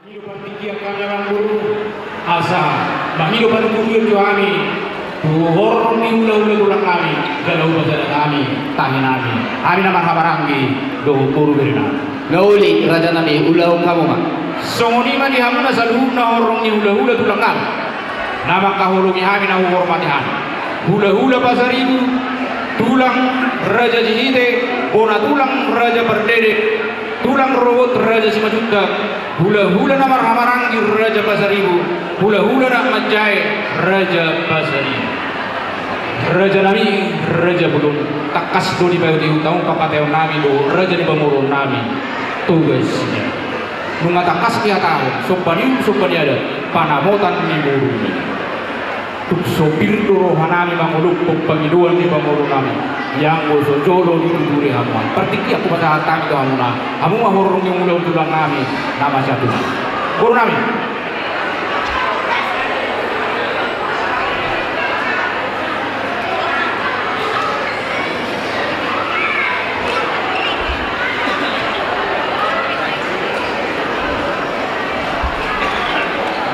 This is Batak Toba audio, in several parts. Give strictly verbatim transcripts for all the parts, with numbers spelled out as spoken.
Partingkian hami amangboru, asa mangido panuturion tu hami tu horong ni hulahula tulang nami, jala hupasada hami tahi nami, hami na marhahamaranggi dohot boru bere nami. Na uli, raja nami, ulahon hamu ma. Songon i ma di hamuna saluhutna horong ni hulahula tulang nami, na mangkaholongi hami na huhormati hami, hulahula Pasaribu, tulang Raja Sihite, bona tulang Raja Pardede, tulang rorobot Raja Simanjuntak, hulahula na marhahamaranggi Raja Pasaribu, hulahula na manjae Raja Pasaribu. Raja nami, raja bolon, tangkas do dipaihut-ihut hamu pangkataion nami dohot raja ni pamoruon nami Toga Sidaga. Nunga tangkas dihatahon somba ni uhum, somba ni adat, panamotan ni boru i. Tung so pir do roha nami mangolophon pangidoan ni pamoruon nami, ianggo so jolo dituturi hamu. Partingkian hupasahat hami tu hamuna, hamu ma horong ni hulahula tulang nami na masiatur. Boru nami.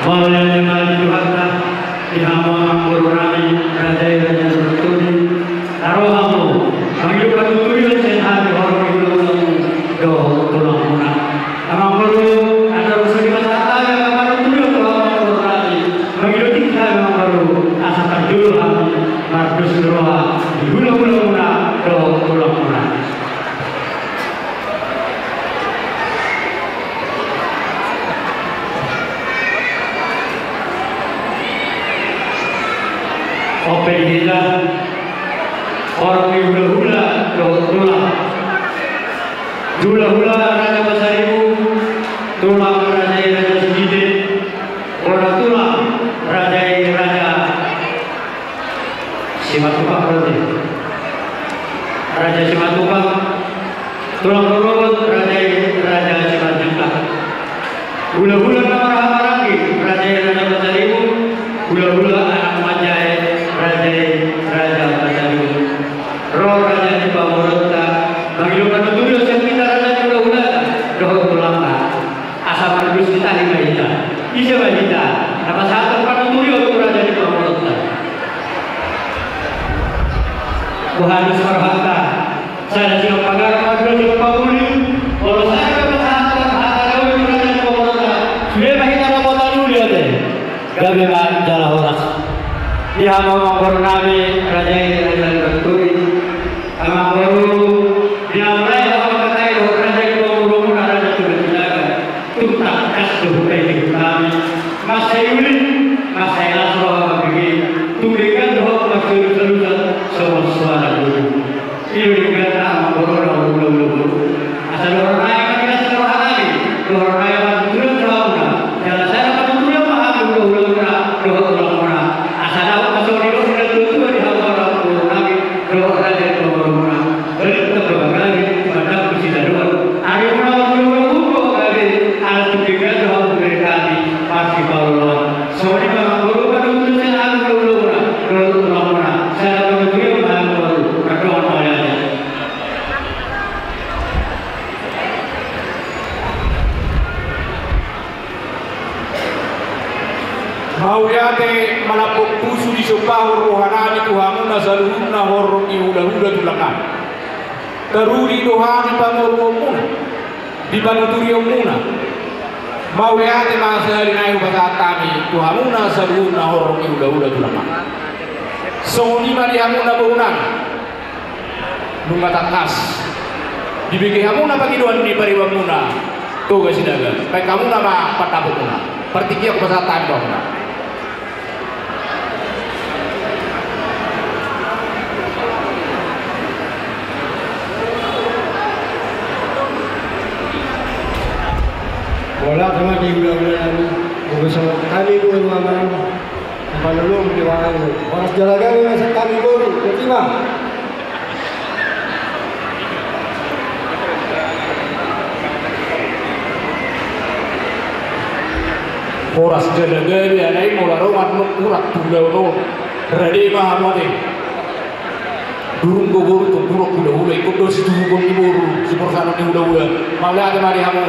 Mauliate ma di Tuhanta, di hamu amangboru nami, raja i, raja ni Marturi, na ro hamu mangido panuturion sian hami horong ni hulahulamu dohot tulangmuna. Amangboru, andor so dipasahat hami angka panuturion tu hamu amangboru nami, mangido tingki hami amangboru, asa parjolo hami mardos ni roha di hulahulamuna dohot tulangmuna. On pe di hita horong ni hulahula dohot tulang. Hulahula Raja Pasaribu, tulang raja i Raja Sihite, bona tulang raja i Raja Simatupang, berarti. Raja Simatupang, tulang rorobot raja i Raja Simanjuntak. Hulahula na marhahamaranggi raja i Raja Pasaribu, hulahula anak manjae raja i Raja Pasaribu. Ro raja ni pamoruonta mangido panuturion sian hita raja ni hulahulana dohot tulangna. Asa mardos ni tahi ma hita. Ise ma hita na pasahathon panuturion tu raja ni pamoruonta? Boha dos ma rohanta, sada silang pagaran, dua silang pamuli. Molo sada pe pasahathon hata na uli tu raja ni pamoruonta, sude ma hita na pola uli ate. Gabe ma jala horas. Di hamu amangboru nami, raja i, raja ni Marturi. Amangboru, di na mulai hamu mangkatai dohot raja ni pamoruonmuna, raja Toga Sinaga, tung tangkas do hupaihut hami. Mansai uli, mansai las roha mambege, tung denggan do ho marsalusalusan songon suara dulu. I do dengganna amangboru na hulahula boru. Asa dohonon nami ma di las ni roha nami, dohonon nami ma panuturion tu hamuna. Jala sada panuturion ma hami hulahulamuna dohot tulangmuna. Asa dapot ma songon nidok ni natuatua di hamu amangboru nami dohot raja ni pamoruonmuna. Balintang ma gabe, mandapot sitadoan. Ari muna ma hulahulamuna gabe, ala tung denggan do hamu bere nami marsipaoloan. Songon i ma amangboru panuturion sian hami hulahulamuna dohot tulangmuna. Sada panuturion ma amangboru, mardongan mauliate. Mauliate malambok pusu disombahon roha nami tu hamuna saluhutna horong ni hulahula tulang nami. Taruli do hami pamoruonmuna, di panuturionmuna. Mauliate ma sahali nai hupasahat hami tu hamuna saluhutna horong ni hulahula tulang nami. Songon i ma di hamuna boru nami. Nunga tangkas dibege hamuna pangidoan ni paribanmuna Toga Sinaga, baen hamuna ma pandapotmuna. Partingkian hupasahat hami tu hamuna. Mauliate ma di hulahula nami, boru, songon hami boru amang. Panolong di wahai. Horas jala gabe ma sian hami boru, botima. Horas jala gabe, alai molo ro manuk urat tu ulaon on. Rade ma hamu ate. Durung do boru tung buruk hulahula, ingkon do situhuton ni boru, siporsanon ni hulahula. Mauliate ma di hamu.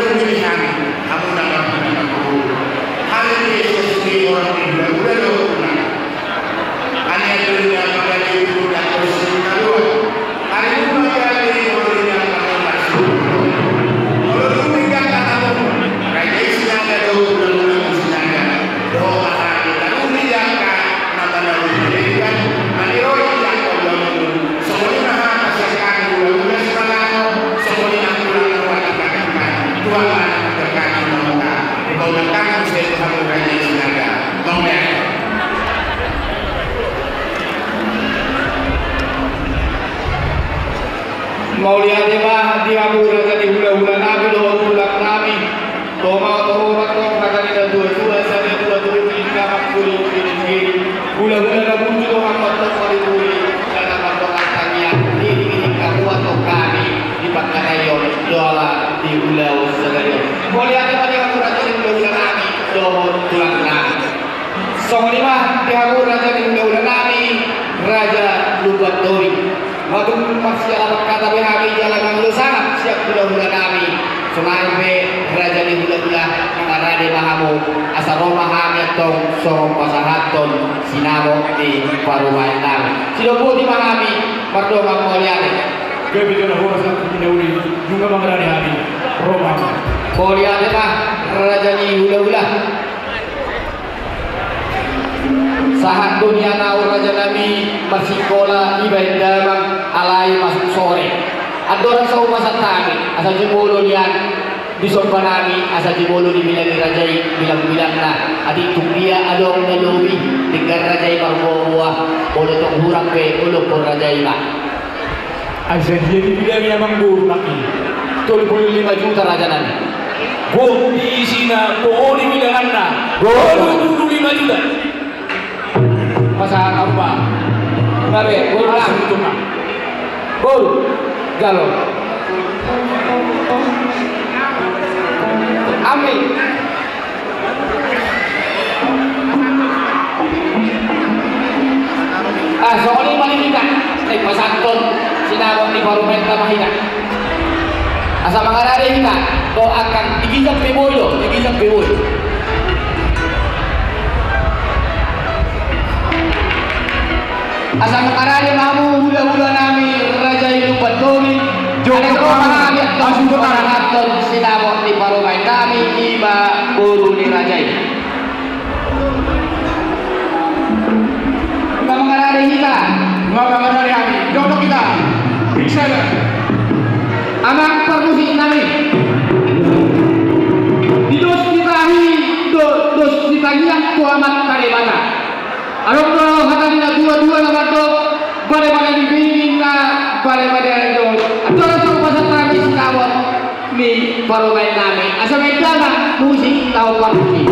Hami, hamu na marhite na marhite. Hami Jesus ni orang ni hulahula do hami. Ani adu ni apa tadi itu dah terus keluar. Ari nunga gabe i, olo, di angka na masuk. Olo, nunga gabe i, angka na masuk. Raja i Sinaga do, hulahula ni Sinaga. Dohot ma hami, talu di angka na manalu di angka, maniroi di angka hulahula. Songon i ma hata sian hami hulahula Simalakon, songon i nang tulang na marhitehite. Tulang na marhitehite. Tulang na marhitehite. Mauliate. Mauliate ma di hamu raja ni hulahula nami dohot tulang nami. Toma, toma, toma, raja ni natuatua, sada dua tolu tiga empat puluh lima. Hulahula na burju do hamu antong marhitehite, sada mardongan tangiang, di, di, di, kamu antong hami di pangkataion, dohot di ulaon sadari on. Mauliate ma di hamu raja ni hulahula nami dohot tulang nami. Songon i ma di hamu raja ni hulahula nami, Raja Lumbantoru. Madung marsiala hata be hami jala mangido sangap sian hulahula nami. Songon i pe raja ni hulahula, mangarade ma hamu, asa ro ma hami antong songon pasahathon sinamot ni parumaen nami. Sidok boti ma hami mardongan mauliate. Gabe jala horas angka na uli, nunga mangarade hami, ro ma hami. Mauliate ma raja ni hulahula. Sahat do nian ahu raja nami marsikola ibaen damang alai masuk sore. Andorang so hupasahat hami asa jumolo nian di somba nami asa jumolo di bilang ni raja i, bilang-bilangna. Atik tung dia adong na lobi, denggan raja i marboaboa, olo tong hurang pe, olo pe raja i ma. Asa dia dibilangi amangboru nami tolu pulu lima juta raja nami. Boti isina, boti bilanganna, tolu pulu lima juta. Pasahat ahu ma. Babe, boru. Asa na. Boru. Jalo. Amin. Ah, songon i ma di hita. Eh, pasahathon sinamot ni parumaenta ma hita. Asa mangarade hita dohot angka, di ginjang pe boi do, di ginjang pe boi. Asa mangarade ma hamu hulahula nami raja i Lumbantoru. Jolo. Asa ro ma hami antong pasahathon sinamot ni parumaen nami, ima boru ni raja i. Nunga mangarade hita. Nunga mangarade hami. Jolo hita. Bisa. Amang parmusik nami. Di dos ni tahi, do, dos ni tangiang tu Amanta Debata. Adong do hata ni natuatua na mandok, balebale ni bini na balebale ni do. Andorang so hupasahat hami sinamot ni parumaen nami, asa baen damang musik, tahu parmusik.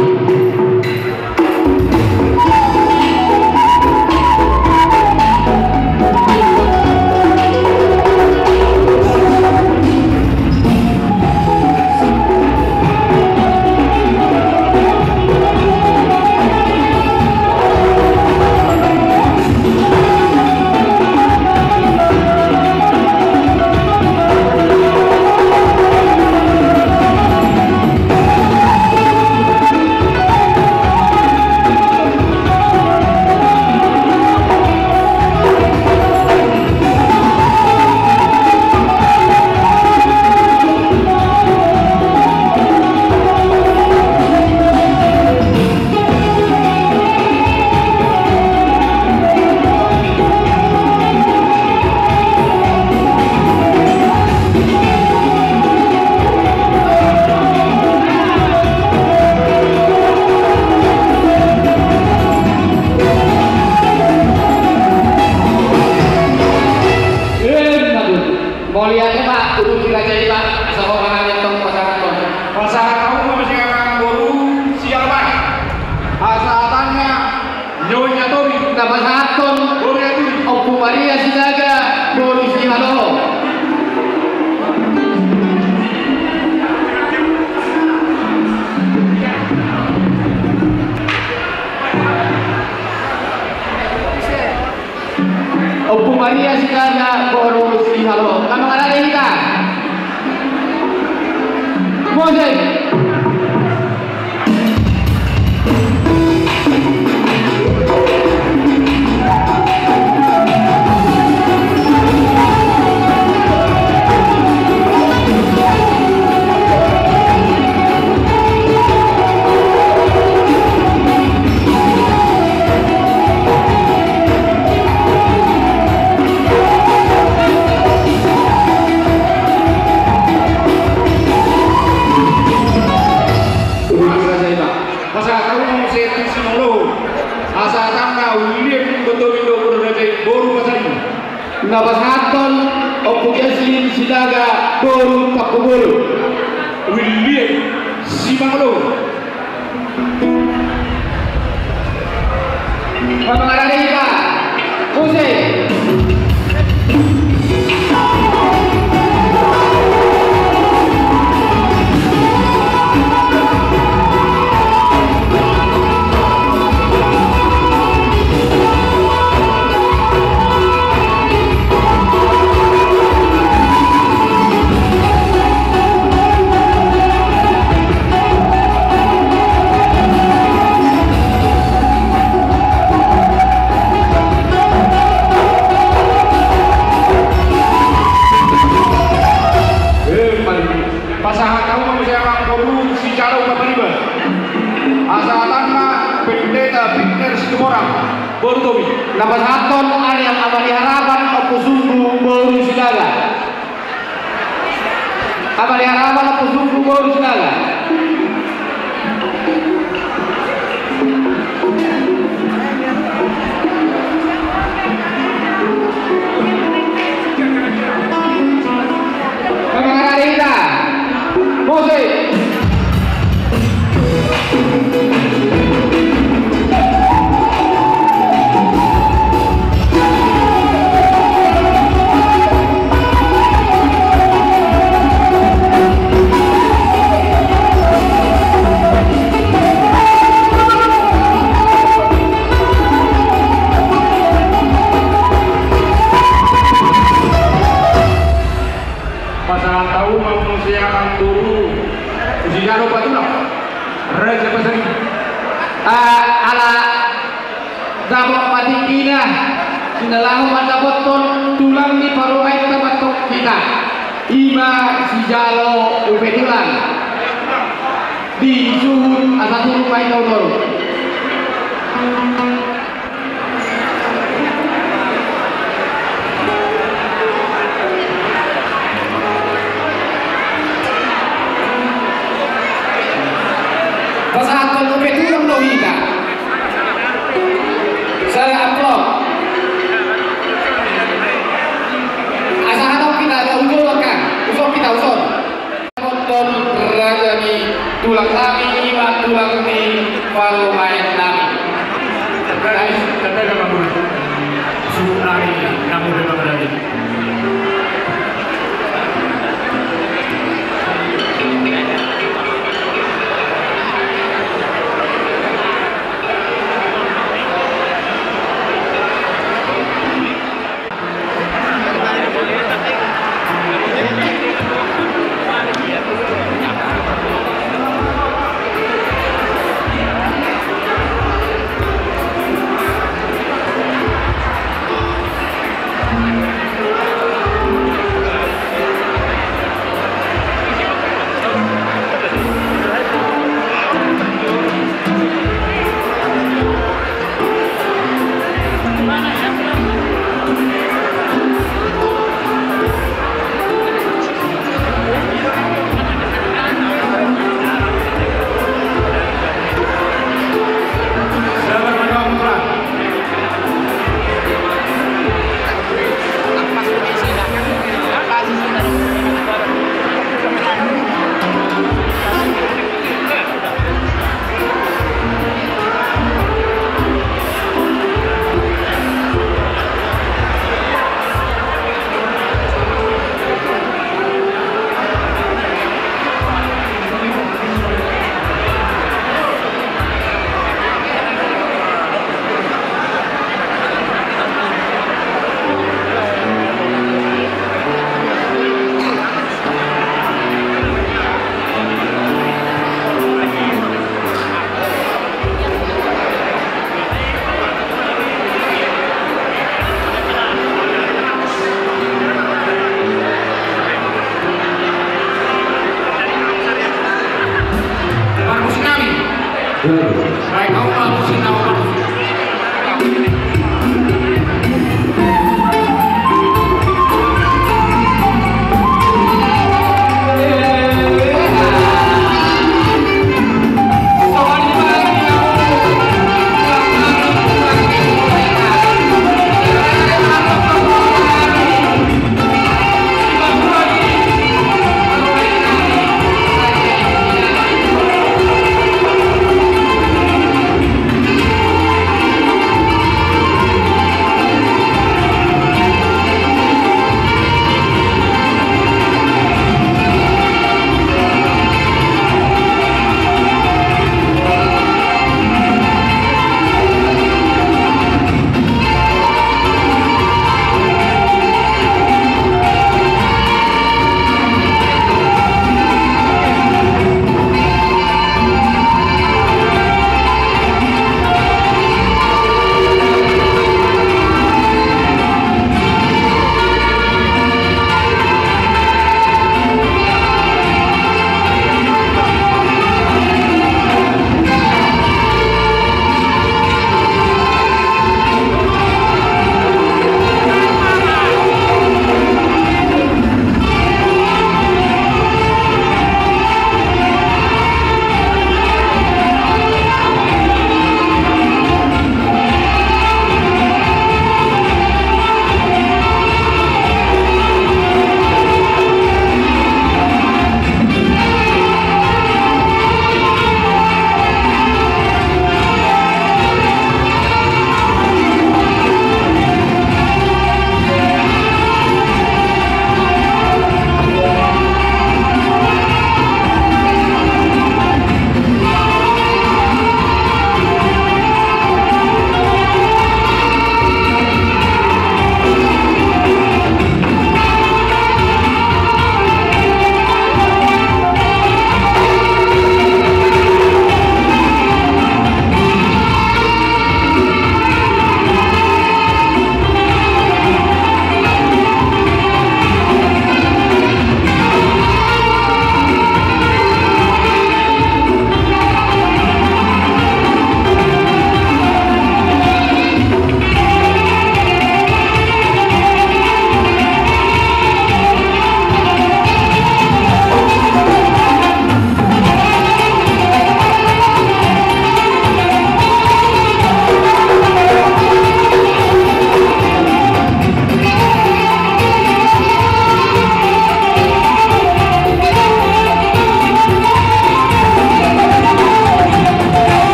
Mauliate ma, tutu di raja i ma, asa ro ma hami antong pasahathon. Pasahat hamu ma sian amangboru Sialaba. Pasahatanna Nyonya Tobi. Tapasahathon boru Yaturi. Ompu Maria Sinaga, boru Sihaloho. Ompu Maria Sinaga, boru Sihaloho. Nunga mangarade hita. Pasahat hamu ma muse tu si Mangoloho. Asa tangkas ulian botomi do boru raja i, boru Pasaribu. Na pasahathon Ompu Keslin Sinaga boru Tampubolon. Ulian si Mangoloho. Pamangaradei ma. Muse. Pasahat hamu ma muse amang boru sijalo Purbalingga. Asa tangkas Pendeta Fitner Situmorang boru Tobing. Na pasahathon ari Ama ni Harapan Ompu Sunggu boru Sinaga. Ama ni Harapan Ompu Sunggu boru Sinaga. Pamangaradei ma. Muse. Pasahat hamu ma muse amang boru sijalo Patulang, Raja Pasaribu. Ah, ala dapot ma tingkina, sinalaho mandapothon tulang ni parumaenta ma antong hita. I ma sijalo Upe Tulang. Di suhut asa turun ma hita tu toru. Pasahathon Upe Tulang do hita. Sada amplop. Asa hatop hita, ujon kan? Ujon hita, ujon. Pasahathon raja ni tulang nami, i ma tulang ni parumaen nami. Guys, tapi ada bang, suhut nami, namu ada bang.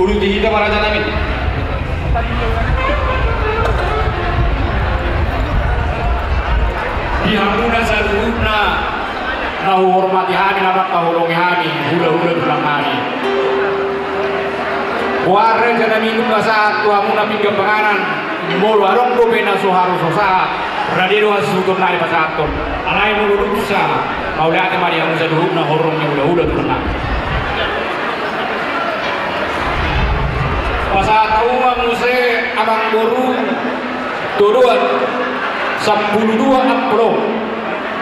Uduti hita ma raja nami. Di hamuna saluhutna na huhormati hami, na mangkaholongi hami, hulahula tulang nami. Boha raja nami nunga sahat tu hamuna pinggan panganan, molo adong dope na so haru so sahat, rade do hasuhuton nami pasahathon. Alai molo dung sahat, mauliate ma di hamu saluhutna horong ni hulahula tulang nami. Pasahat hamu ma muse amangboru todoan sampulu dua amplop.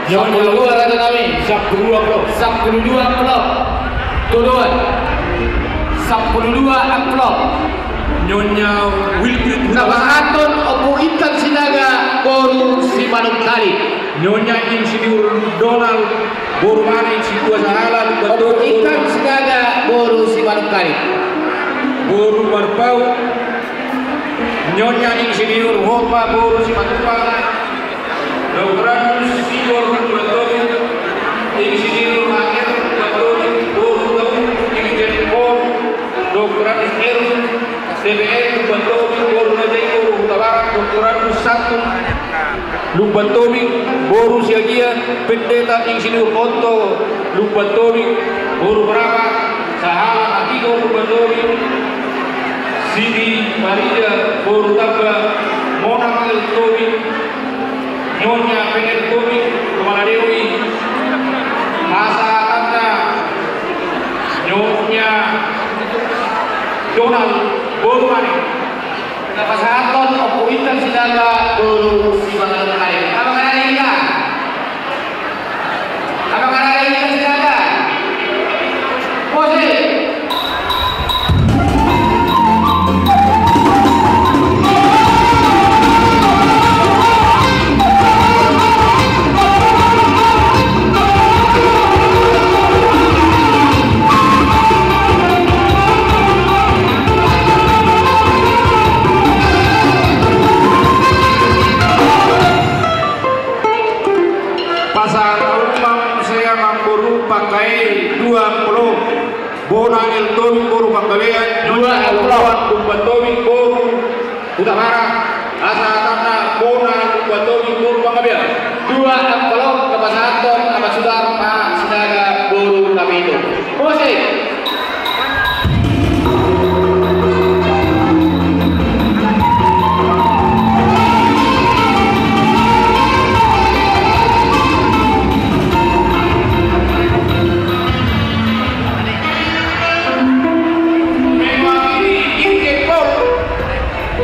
Sampulu dua raja nami. Sampulu dua amplop. Sampulu dua amplop. Todoan. Sampulu dua amplop. Nyonya Wilfried. Na pasahathon Ompu Intan Sinaga boru Simanungkalit. Nyonya Insinyur Donald boru Mane Situa Sahala, Ompu Intan Sinaga boru Simanungkalit. Boru Marpaung. Nyonya Insinyur Hotma boru Simatupang. Doktorandus Igor Hutabarat. Insinyur H R Hutabarat boru Hutabarat. Irjen Pol Doktorandus Erwin, D P R Lumban Tobing boru Najai boru Hutabarat, Doktorandus Santun Lumban Tobing boru Siagia, Pendeta Insinyur Otto Lumban Tobing boru Brapa, Sahala Hatigo Lumban Tobing, Siti Maria boru Tamba, Monang L. Tobing, Nyonya Penel Tobing, Kumala Dewi, hasahatanna Nyonya Donald boru Mane. Pasahathon Ompu Intan Sinaga boru Simanjuntak. Abang ada Intan. Abang ada Intan Sinaga. Musik. Pasahat hamu ma muse amangboru, pangkaei dua amplop. Bona L. Tobing boru Panggabean, dua amplop. Lumban Tobing boru Hutabarat, hasahatanna Bona Lumban Tobing boru Panggabean. Dua amplop, pasahathon Amang Sutar, Amang Sinaga boru Tapitung. Musik. Mewakili Irjen Pol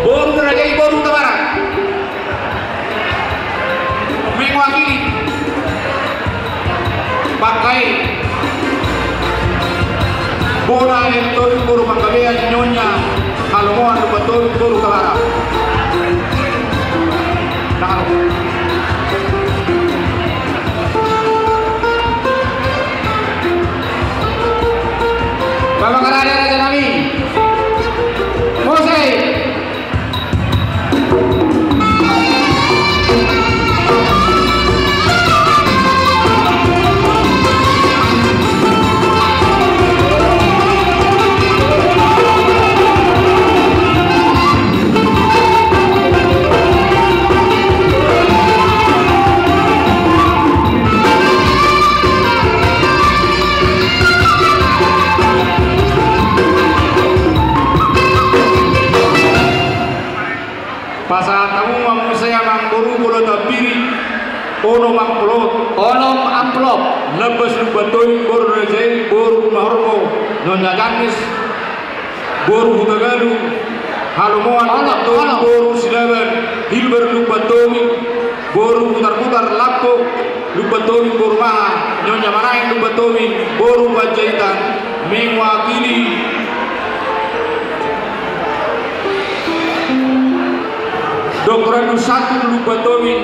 boru Indrajaya boru Hutabarat. Mewakili pangkaei Bona L. Tobing boru Panggabean, Nyonya Halomoan Lumban Tobing boru Hutabarat. Nah, Bapak Karada, Raja nami. Musik. Pasahat hamu ma muse amangboru bola tapiri, onom amplop. Onom amplop. Nambas Lumban Tobing boru Raja i boru Mahorbo, Nyonya Ganis boru Hutagalung, Halomoan Lumban Tobing boru Silaban, Hilbar Lumban Tobing boru Putarputar, Lampu Lumban Tobing boru Maha, Nyonya Manaeng Lumban Tobing boru Panjaitan, mewakili Doktor Andus Santur Lumban Tobing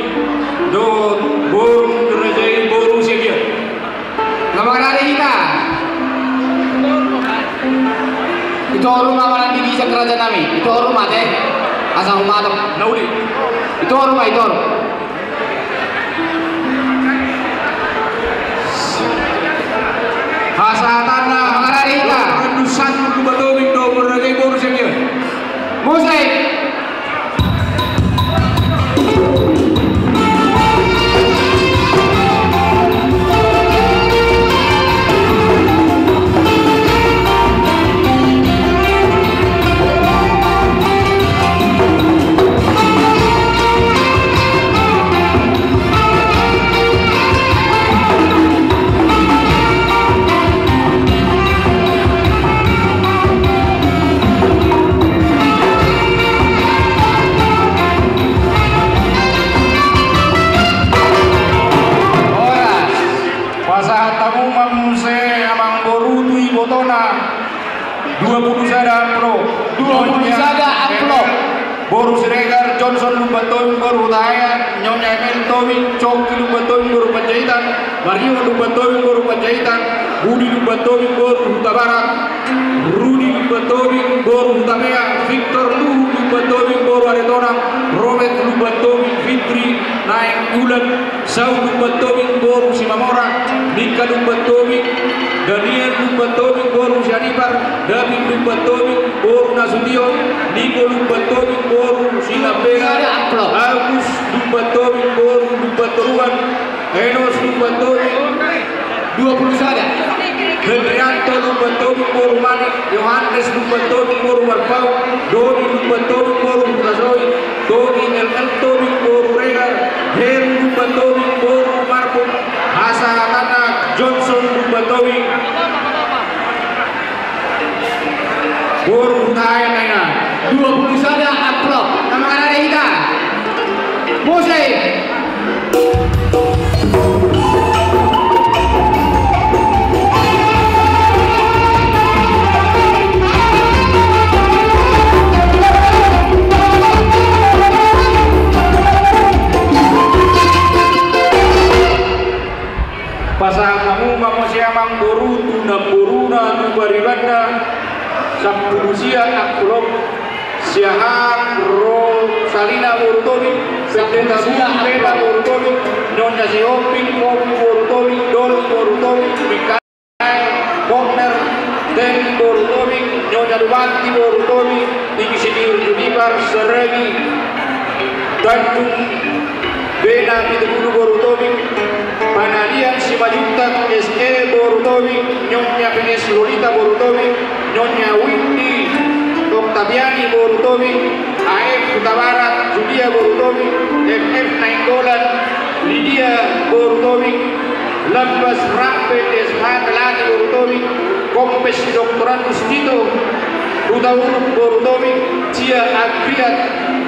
dohot boru Raja i boru Siagian. Nga mangarade hita. Ito haru ma manang di gijang raja nami. Ito haru ma te. Asa humatop. Na uli. Ito haru ma, ito haru. Hasahatanna mangarade hita. Andus Santur Lumban Tobing dohot boru Raja i boru Siagian. Musik. Horas. Pasahat hamu ma muse amangboru tu ibotona. Dua pulu sada amplop. Dua pulu sada amplop. Boru Siregar, Johnson Lumban Tobing boru Hutahaean, Nyonya Emil Tobing, Coki Lumban Tobing boru Panjaitan, Mario Lumban Tobing boru Panjaitan, Budi Lumban Tobing boru Hutabarat, Rudi Lumban Tobing boru Hutapea, Victor Luhut Lumban Tobing boru Aritonang, Robert Lumban Tobing, Fitri Nainggolan, Saul Lumban Tobing boru Simamora, Mika Lumban Tobing, Daniel Lumban Tobing boru Sianipar, David Lumban Tobing boru Nasution, Niko Lumban Tobing boru Sinambela, Agus Lumban Tobing boru Lumban Toruan, Enos Lumban Tobing, dua pulu sada. Hendrianto Lumban Tobing boru Manik, Yohanes Lumban Tobing boru Marpaung, Dodi Lumban Tobing boru Hutasoit, Togi L L Tobing boru Regar, Heru Lumban Tobing boru Marbun, hasahatanna Johnson Lumban Tobing boru Hutahaean na inna. Dua pulu sada amplop, na mangarade hita. Musik. Pasahat hamu ma muse amangboru tu namboruna tu paribanda, sampulu sia amplop. Siahaan Rosalina boru Tobing, Pendeta Bela boru Tobing, Nyonya Sihombing Kopi boru Tobing, Doli boru Tobing, Mikael Bokner, Temi boru Tobing, Nyonya Dumanti boru Tobing, Insinyur Juniper Saragi, Tanjung Bena Pitupulu boru Tobing, Panalian Simanjuntak S E boru Tobing, Nyonya P S Lolita boru Tobing, Nyonya Windy Oktaviani boru Tobing, A F Hutabarat Julia boru Tobing, M F Nainggolan Lydia boru Tobing, Lambas Rambe S H Melati boru Tobing, Kombes Doktor Andus Tito Hutauruk boru Tobing, Cia Agriat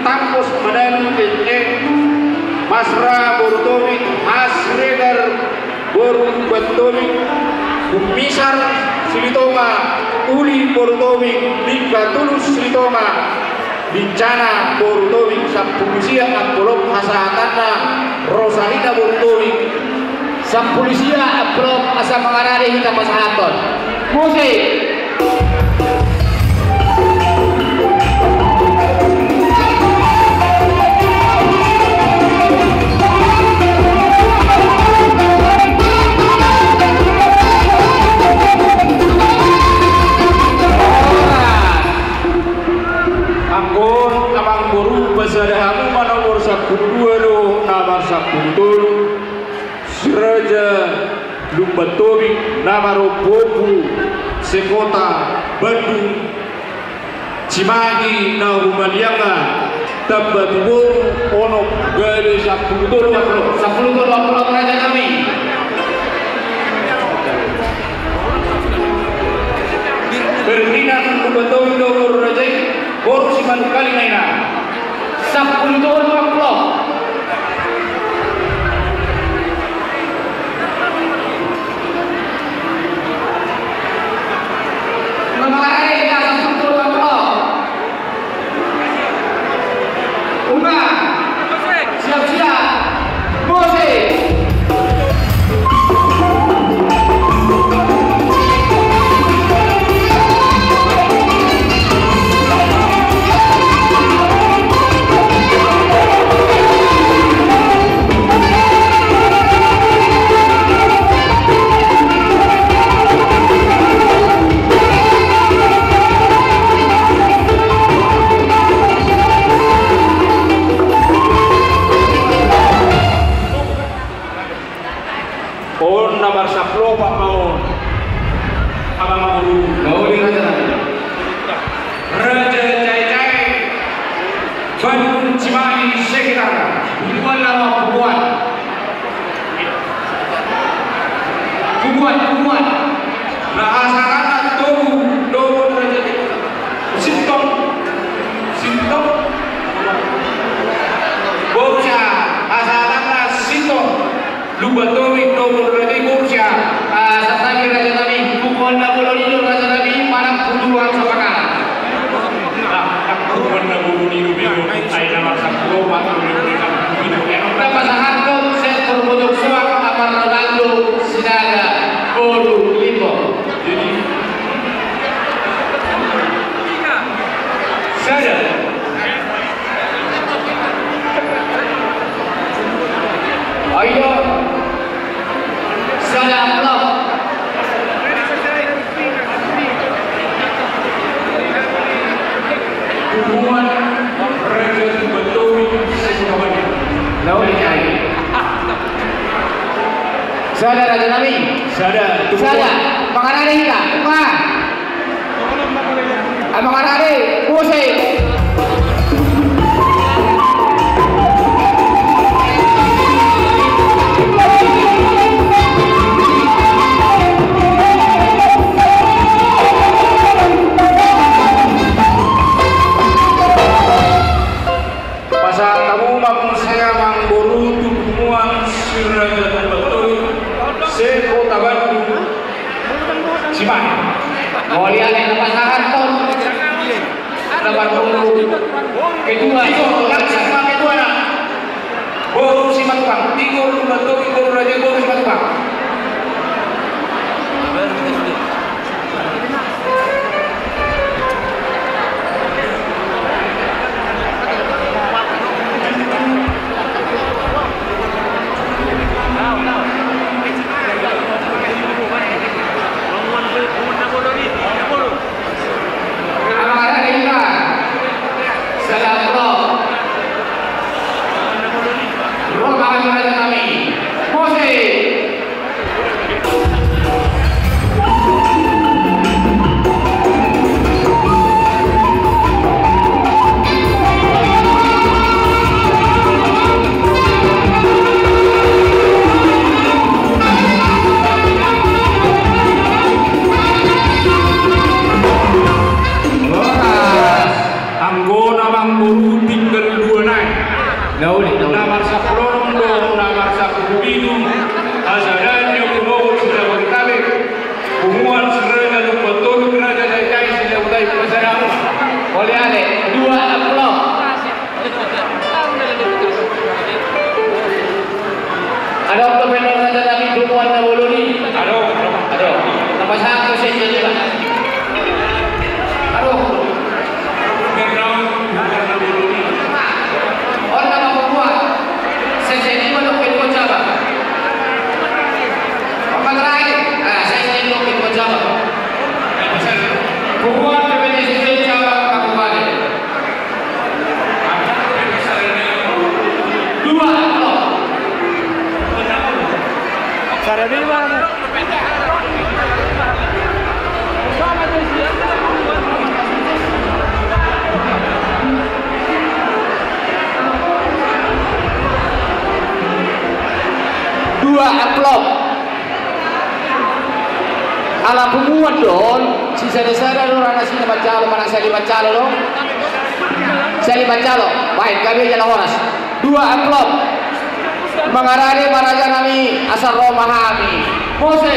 Tambos Manalu S E, Masra boru Tobing, Hasregar boru Lumban Tobing, Kumisar Silitonga, Uli boru Tobing, Lingka Tulus Silitonga, Bincana boru Tobing, sampulu sia amplop, hasahatanna Rosalina boru Tobing. Sampulu sia amplop asa mangarade hita pasahathon. Musik. Anggo on amangboru, pasada hamu ma nomor sampulu dua dohot nomor sampulu tolu. Si Raja Lumban Tobing na marompuompu sekota Bandung Cimahi na humaliangna, tamba tu boru onom gabe sampulu tolu amplop. Sampulu tolu amplop raja nami. Ferdinand Lumban Tobing do boru raja i, boru Simanungkalit na inna. Sampulu tolu amplop. Mamakarare na sampulu tolu amplop. Unang. Siap-siap. Musik. On na marsampulu opat ma on. Amangboru. Raja Cae-Cae. Bandung Cimahi sekitar. Bubuan nama bubuan. Bubuan, bubuan. Nah, asal anak tuh, dogon raja. Sintong. Sintong. Bocah, asal anak sintong. Lumban Tobing do boru raja i, boru sia. Ah, santabi raja nami, bubuan na bolon i do raja nami, manang butuan sapakara. Nah, bubuan na bolon i do bego, ai na marsampulu opat, bolon i do. Dapasahathon set boru Bojong Soang, Amar Ronaldo Sinaga, boru Limbo. Jadi, saja. Ayo. Sada amplop. Hubungan Raja Batowi. Lawan. Sada raja nami. Sada. Sada. Mangarade hita. Wah. Amang Arade, muse. Pasahat hamu ma muse, amang boru, tu punguan si Raja Lumban Tolu se-Kota Bandung. Siman. Mauliate, na pasahathon. Dapat boru. Ketua. Tigor, langsung ma ketuana. Boru Simatupang. Tigor Lumban Tolu, boru Raja, boru Simatupang. Amang Arade, ima. Salam, bro. Bro, amang Arade nami. Muse. Horas. Anggo na mamboru tinggal dua nai. Na uli, na uli. Na marsampulu onom dohot na marsampulu pitu. Asa dang dihukum-hukum si Jabodetabek. Punguan si Raja Lumban Tolu, Raja Daidai, si Jabodetabek, pasahat hamu. Mauliate, dua amplop. Adong dope, Raja nami, punguan na bolon i? Adong. Adong. Na pasahat do sekjen, Pak. Adong. On nama punguan. Sekjen i ma dope, punguan Jawa. Apa terakhir? Ah, sekjen dope, punguan Jawa. Punguan P P T S D Jawa Kabupaten. Dua amplop. Dua amplop. Ala punguan do on, sisada-sada do, rana sisada manjalo, manang sali manjalo do. Sali manjalo, baen gabe jala horas. Dua amplop. Mangarade ma raja nami, asa ro ma hami. Muse.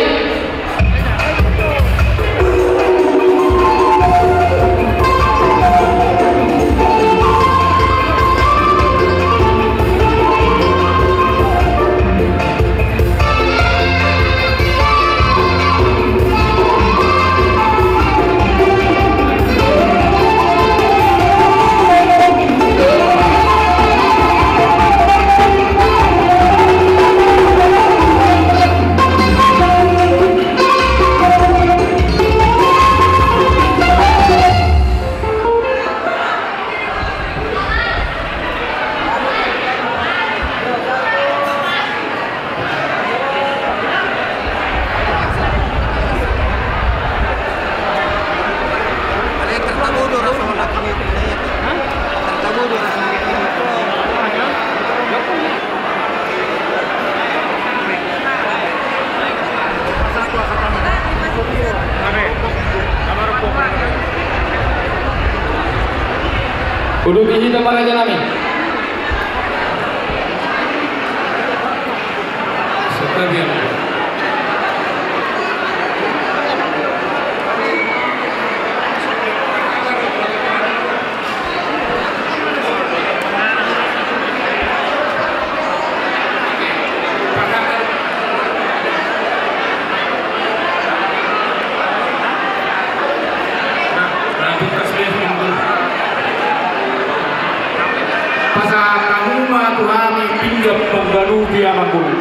Uduti hita ma raja nami. Pasahat hamu ma tu hami pinggan pangganupi, amang boru.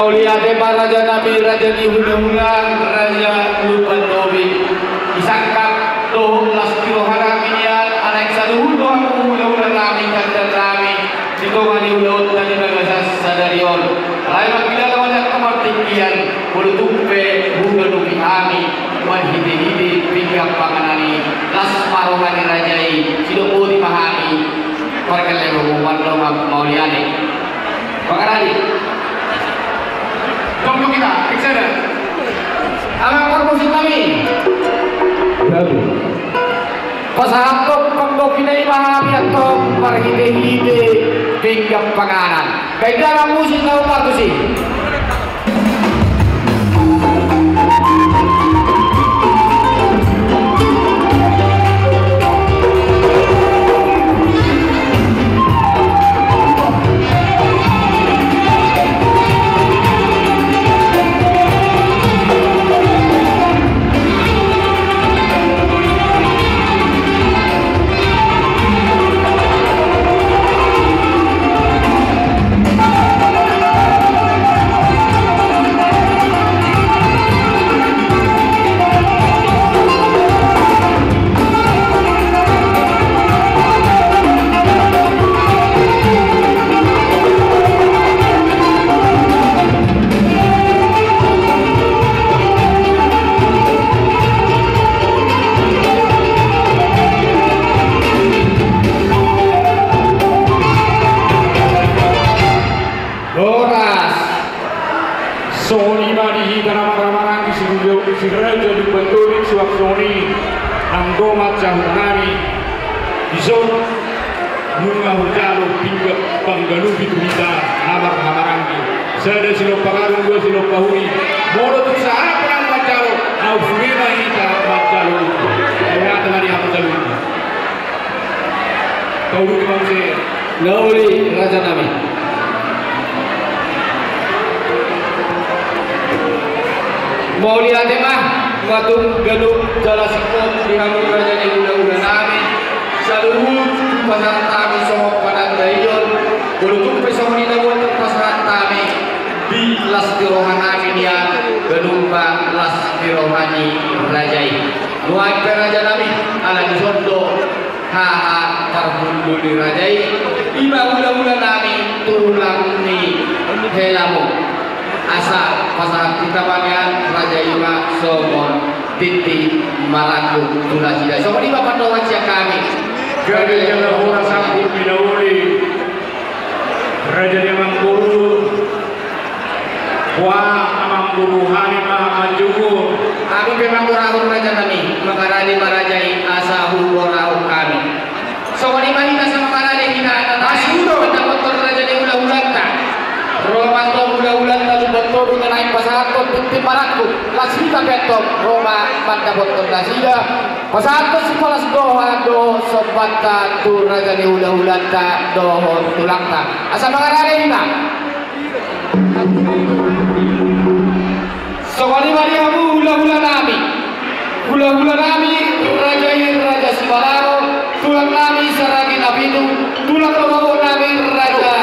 Mauliate ma raja nami, raja ni hulahula, raja Lumban Tobing. Disangkap dohot las ni roha nami nian, ala saluhut do hamu hulahula nami, tanda nami, di tonga ni ulaonta di bagasan sadari on. Alai mangkilala ma di angka partingkian, molo tung pe huganupi hami marhitehite pinggan panganan i. Las ma roha ni raja i, sidok boti ma hami. Pargelleng, mardongan mauliate. Pakaradi. Tunggu kita, fix saja. Amang parmusik nami. Pasahathon panggohi na i ma hami antong marhitehite pinggan panganan. Baen da amang musik na upartusi. Horas. Songon i ma di hita na marhahamaranggi si Raja Lumban Toru, suang songon i nang do mansai hahang nami. Dison nunga hujalo pinggan pangganupi tu hita na marhahamaranggi. Sada silompa gadong, dua silompa huni. Molo tung sahat nang manjalo, na unsur i ma hita manjalo. Hata ma di hamu saluhutna. Pauduti ma muse. Na uli raja nami. Mauliate ma, ma tung ganup jala singkop di hamu raja ni hulahula nami. Saluhut pasahat nami songon panandaion. Molo tung pe songon i na boi pasahat nami di las ni roha nami nian, ganup ma las ni roha ni raja i. Nuaeng pe raja nami, ala dison do haha parhundul ni raja i, i ma hulahula nami tulang ni helamu. Asa pasahat hita ma nian raja i ma songon tintin marangkup tu nasida. Songon i ma pandohan sian hami. Gabe jala horas angkup ni na uli. Raja ni amangboru. Boha amangboru hami ma manjunjung. Hami pe mangorahon raja nami, mangarade ma raja i asa huborahon hami. Songon i ma hita asa mangarade hita, na tasi udo mandapothon raja ni hulahulanta. Ro ma antong hulahulanta Lumban Toru na naeng pasahathon tintin marangkup, las hita pe antong ro ma mandapothon nasida. Pasahathon sipalas ni roha dohot sombanta tu raja ni hulahulanta dohot tulangta. Asa mangarade hita. Songon i ma di hamu hulahula nami. Hulahula nami, raja i Raja Simalaro, tulang nami Saragi Napitu, tulang na mabok nami Raja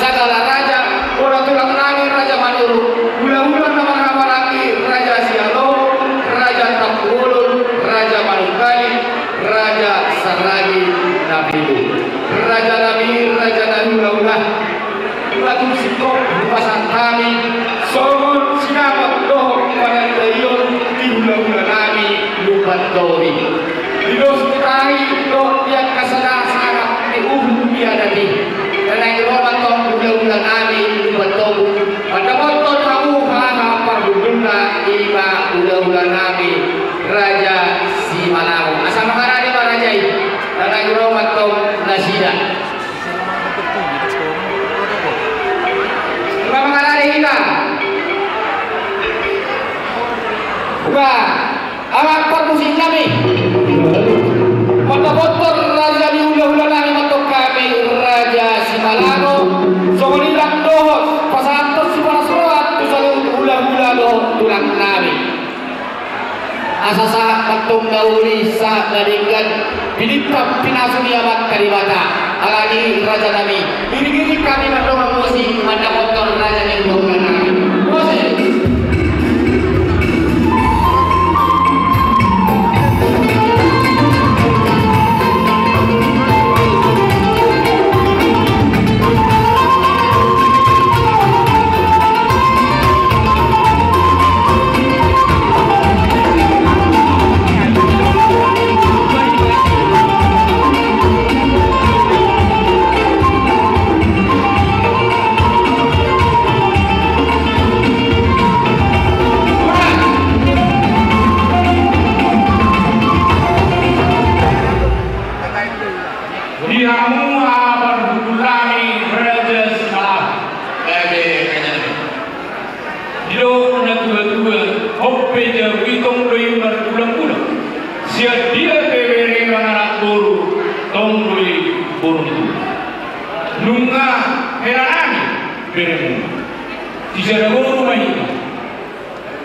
Sagala Raja, bona tulang nami Raja Manurung, hulahula na marhahamaranggi Raja Sialoho, Raja Tampubolon, Raja Manungkalit, Raja Saragi Napitu. Raja nami, raja na hulahula. Batu singkop hupasahat hami songon sinamot dohot panandaion di hulahula nami Lumban Toru. Di dos ni tahi dohot di angka sada sangap ni uhum ni adat i. Na naeng ro ma antong hulahula nami Lumban Toru mandapothon hamu haha parhundulna, i ma hulahula nami Raja Simalaro. Asa mangarade ma raja i. Na naeng ro ma antong nasida. Nunga mangarade hita. Nunga, amang parmusik nami. Mandapothon raja ni hulahula nami ma antong hami Raja Simalaro. Songon i nang dohot pasahathon sipalas roha tu saluhut hulahula dohot tulang nami. Asa sahat ma antong na uli, sahat na denggan, pinangido pinasu ni Amanta Debata. Alani raja nami, iring-iring hami mardongan musik mandapothon raja ni hulahula nami. Musik.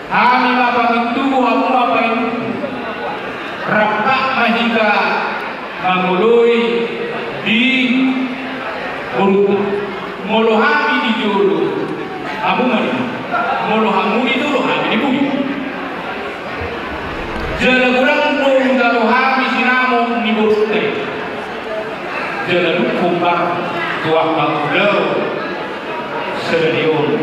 Hami ma pangintubu, hamu ma pangintubu. Rap ma hita mangoloi di borunta. Molo hami di jolo, hamu ma di, molo hamu di jolo, hami di pudi. Jala godang do hutalo hami sinamot ni borunta i. Jala dung hombar tu angka ulaon sadari on,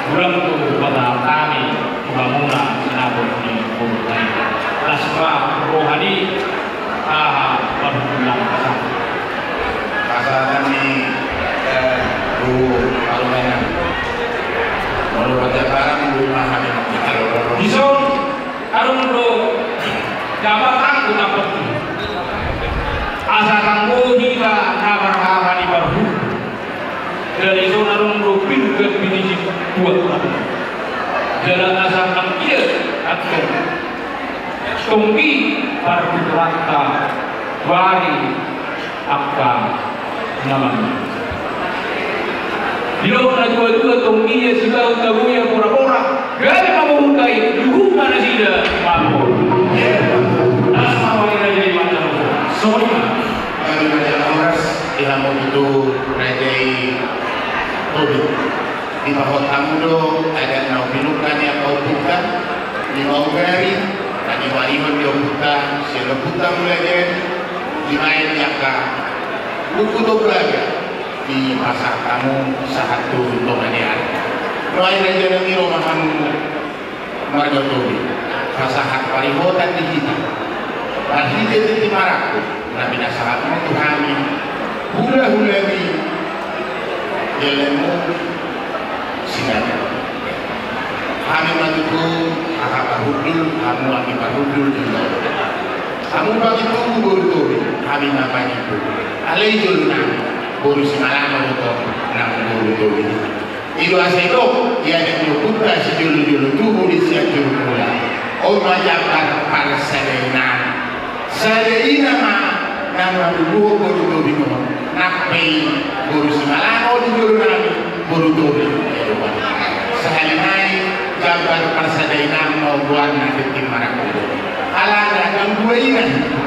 godang do pataratami tu hamuna sinamot ni borunta i. Las ma roha ni aha parhundul nami. Pasahat ni, eh, tu parumaen. Molo raja parang, di rumah kami. Dison, adong do jambar tanggo na parhundul. Asa tanggo hita na marhaha ni parhundul. Jala dison adong do pinggan binisi dua. Jala asa anggiat antong tonggi partuturanta bari angka na mangihut. Didok na tuatua, tonggi ia sibahu, tabo ia porapora. Gabe ma borunta i, di huta nasida mamora. Las ma roha ni raja i, mata roha. Songon i ma. Gabe ma jala horas di hamu tutu raja i Tobing. Dipahot hamu do adat na pinungka ni angka ompunta, di maugari, na diwarihon di ompunta sian ompunta Mulajadi, dibaen di angka Ompu Tombaga, dipasahat hamu sahat tu tonga ni ari. Nuaeng raja nami, ro ma hamu marga Tobing, pasahat parihotan di hita. Marhite tintin marangkup na pinasahatmu tu hami hulahula ni dalanmu Sinaga. Hami ma tutu haha parhundul, hamu anggi parhundul di jolo. Hamu pangintubu boru Tobing, hami ma pangintubu. Alai jolo nami boru Simalango do tong nang boru Tobing. I do asa didok, ia na niopunta sijolojolo tubu di Sianjur Mula. On ma jambar parsadainami. Sada ina ma na mangaluluhon boru Tobing on. Nang pe i boru Simalango di jolo nami, boru Tobing. Sahali nai jambar parsadainami ma on goarna tintin marangkup. Alana ndang dua ina hita.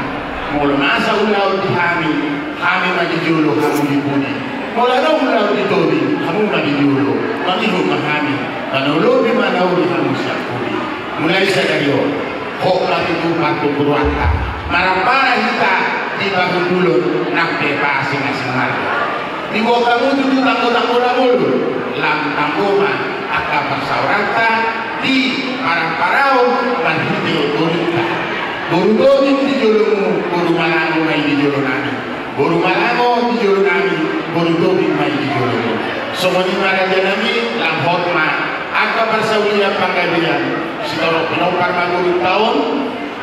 Molo masa ulaon di hami, hami ma di jolo, hamu di pudi. Molo adong ulaon di Tobing, hamu ma di jolo. Mangihut ma hami, manaolopi manaoli hamu sian pudi. Mulai sadari on, hot ma tutu partuturonta. Marampara hita di parhundulon nang pe pasingasing marga. Diboan hamu tutu tanggotanggo na bolon, lam tanggo ma angka parsaoranta di paramparaon marhite borunta. Boru Tobing di jolomu, boru Malango ma i di jolo nami. Boru Malango di jolo nami, boru Tobing ma i di jolomu. Songon i ma raja nami, lam hot ma angka parsaulian panggabean, sitorop pinompar ma borunta on,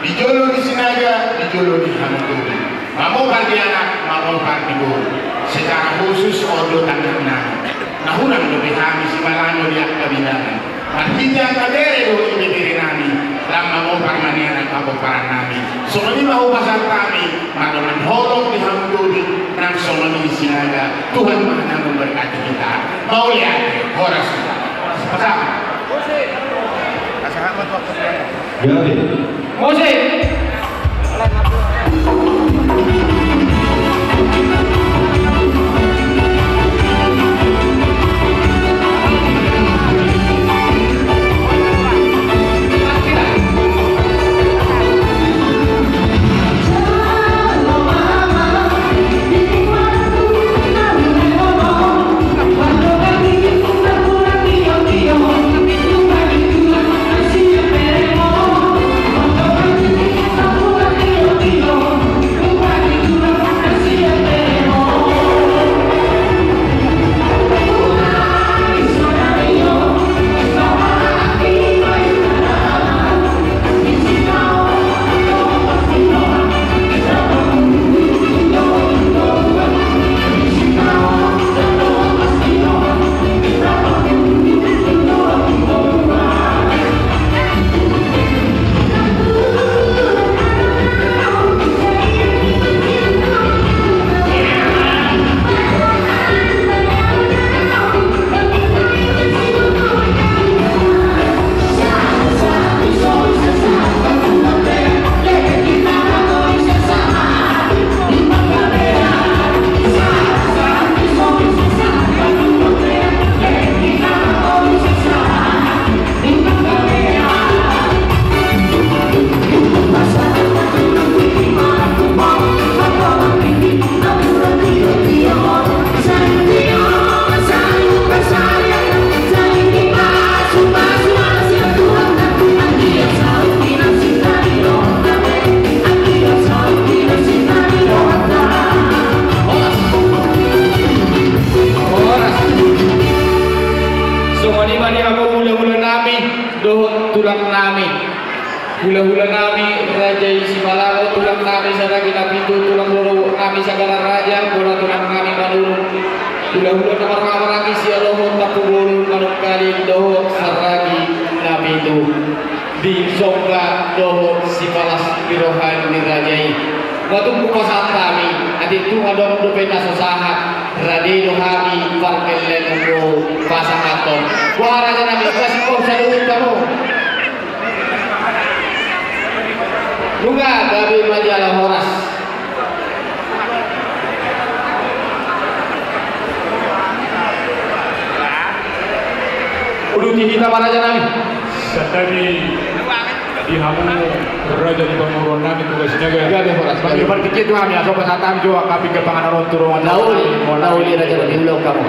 di jolo ni Sinaga, di jolo ni hamu Tobing. Mamopar di anak, mamopar di boru. Secara khusus on do tangiang nami. Na hurang dope hami Simalango di angka bidangan. Marhite angka bere do ibebere nami, lam mamopar ma nian angka pomparan nami. Songon i ma hupasahat hami, mardongan holong di hamu Tobing, nang songon i Sinaga, Tuhan ma na memberkati hita. Mauliate, horas. Pasahat. Gabe. Musik. Nami, hulahula nami, raja i Simalango, tulang nami saragi na pitu, tulang boru nami sagala raja, bola tulang nami Manurung, hulahula na marhahamaranggi sialohon, Tampubolon, Manungkalit dohot saragi na pitu, di Somba dohot sipalas di roha ni raja i. Matumpu pasahat hami, atik tung adong dope na so sahat, rade do hami parmellen do pasahathon. Wah, raja nami, kasih kau saluhut kamu. Nunga gabe ma jala horas. Uduti hita ma, raja nami. Santabi di hamu, raja ni pamoruon nami, Tugas Naga. Gabe horas, gabe. Mangido partingkian tu hami, asa pasahat hami jo angka pinggan panganon on tu dongan. Nauli, nauli, raja nami, ulaon hamu.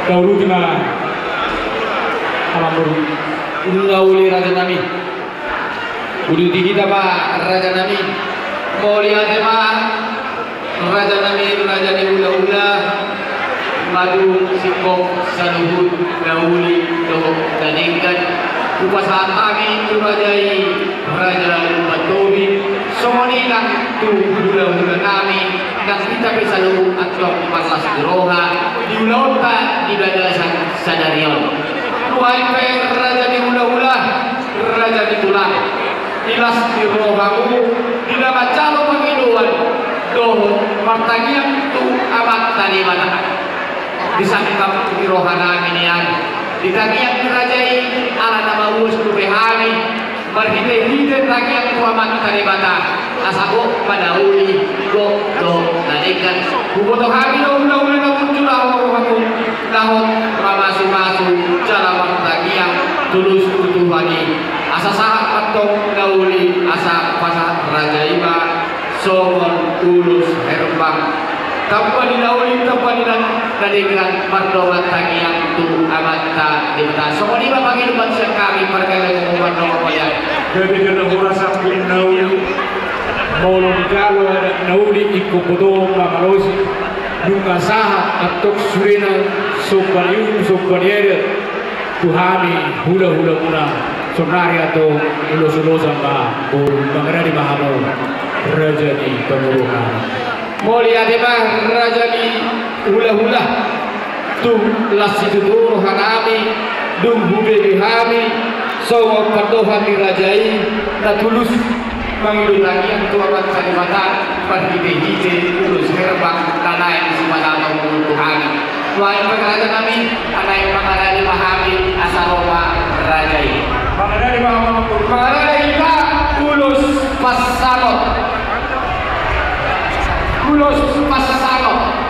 Tauluti ma, amangboru. Nauli, raja nami. Uduti hita ma, raja nami. Mauliate ma, raja nami, raja ni hulahula. Madung singkop saluhut na uli dohot na denggan. Hupasahat hami tu raja i, Raja Lumban Tobing, songon i nang tu hulahula nami, nang hita pe saluhut antong marlas ni roha di ulaonta di bagasan sadari on. Nuaeng pe, raja ni hulahula, raja ni tulang, di las ni rohamu, di na manjalo pangidoan dohot martangiang tu Amanta Debata. Disangkap di roha nami nian, di tangiang ni raja i, ala na mauas dope hami, marhitehite tangiang tu Amanta Debata, asa gok ma na uli, gok dohot na denggan. Huboto hami do hulahula na burju laho rohamu, na hot mamasumasu jala martangiang tulus tu Tuhan i, asa sahat ma antong na uli, asa pasahat raja i ma songon ulos herbang. Tamba ni na uli, tamba ni na, na denggan, mardongan tangiang tu Amanta Debata. Songon i ma pangidoan sian hami parkelengan, mardongan mauliate. Gabe do na horas angka na uli. Molo dijalo adat na uli, ingkon botohon ma malosi. Nunga sahat antong sudena somba ni uhum, somba ni adat tu hami hulahulamuna. Saonari antong ulosulosan ma, boru, mangarade ma hamu, raja ni pamoruon nami. Mauliate ma, raja ni hulahula. Tung las situtu roha nami, dung hubege hami songon pandohan ni raja i, na tulus mangido tangiang tu Amanta Debata, marhitehite ulos herbang na naeng sipasahaton tu hami. Nuaeng pe, raja nami, naeng mangarade ma hami asa ro ma raja i. Mangarade ma hami. Mangarade hita ulos pansalongan. Ulos pansalongan.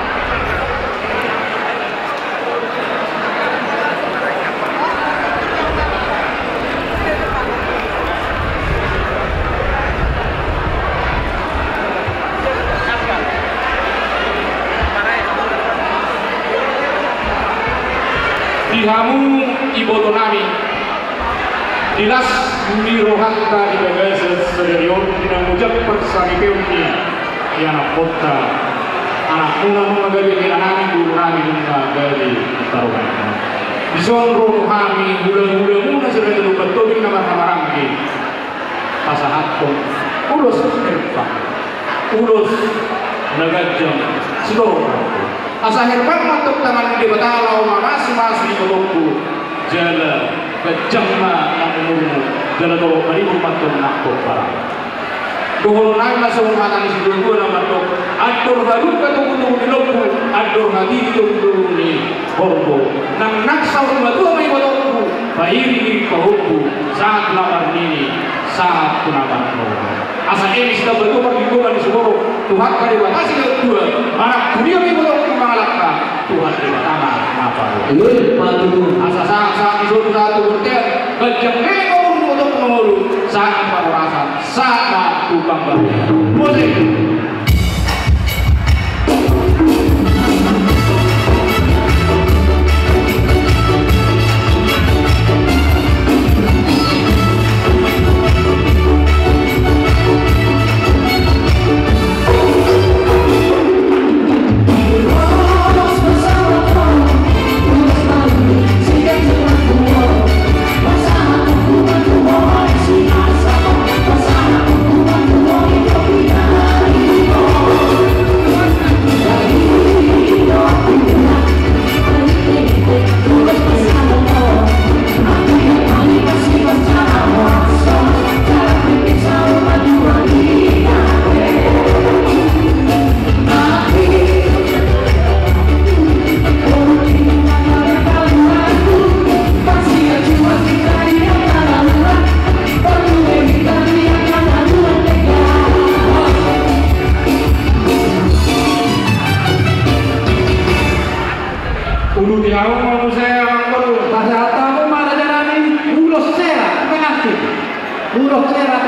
Di hamu iboto nami, di las ni rohanta di bagasan sadari on, di na mojak parsaripeon ni ianakhonta, anakmuna nunga gabe hela nami, boru nami nunga gabe taruhan. Dison ro hami hulahulamuna si Raja Lumban Tobing na marhahamaranggi, pasahathon ulos herbang, ulos na ganjang sitorop rambu. Asa herbang ma antong tangan ni Debata laho mamasumasu ibotongku, jala Ganjang ma nang umurmu, jala torop ma dipatupa nang pomparanmu. Dohonon nami ma songon hata ni situatua na mandok: Andor halumpang togutogu ni lombu, andor hatiti togutogu ni horbo. Nang nang saur matua ma ibotongku, pairingiring pahompu, sahat tu na marnini, sahat tu na marnono. Asa eme sitambatua parlinggoman ni sumorop, Tuhanta Debata Silehon Tua, manang tu dia ma ibotongku mangalangka, Tuhan Debata ma na parumaen. Asa sahat sahat ni solu sahat tu bontean, ganjang ma umur ni ibotongku na ngolu, sahat tu parhorasan, sahat ma tu panggabean. Musik. Uduti hamu ma muse, amang boru. Pasahat hamu ma raja nami, ulos sera, pengantin. Ulos sera.